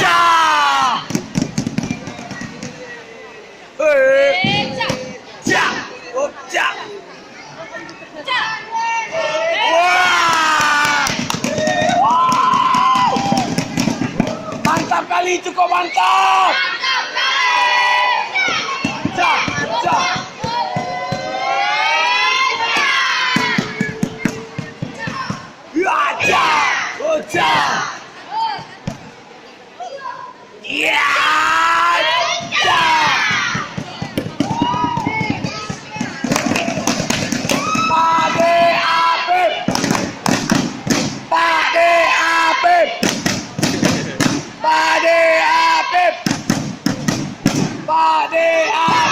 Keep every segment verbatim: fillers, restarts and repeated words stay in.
Cah! Hei! Cah! Oh, cah! Wah! Mantap kali, cukup mantap! Cah! Cah! Ya, cah! Oh, cah! Ya, cah! Pakde Apip! Pakde Apip! Pakde Apip! Pakde Apip!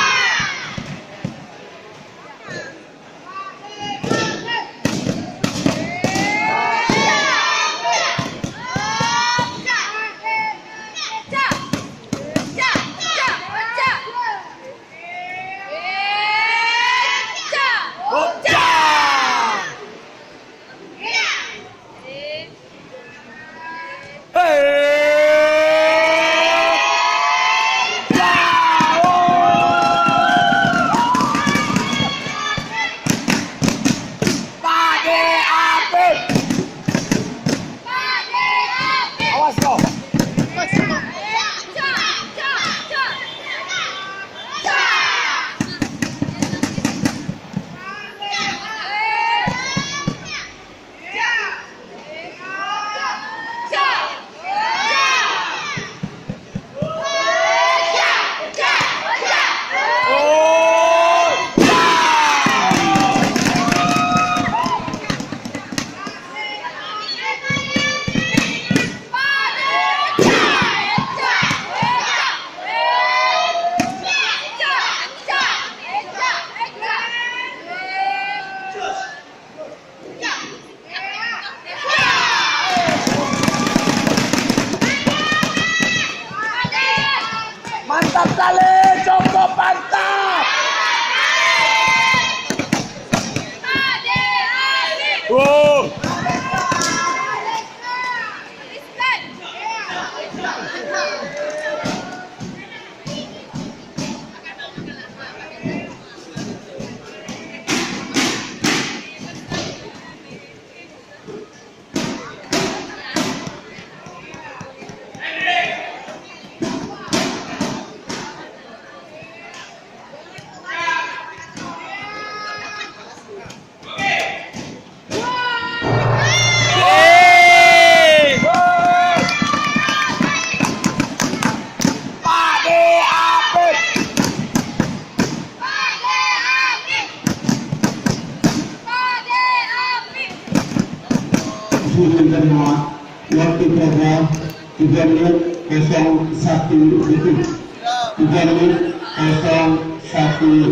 Pakde Apip! Awas kau! Mantap kali, cukup mantap. Wow. Sudah terima waktu program tiga menit kosong satu detik. Tiga menit kosong satu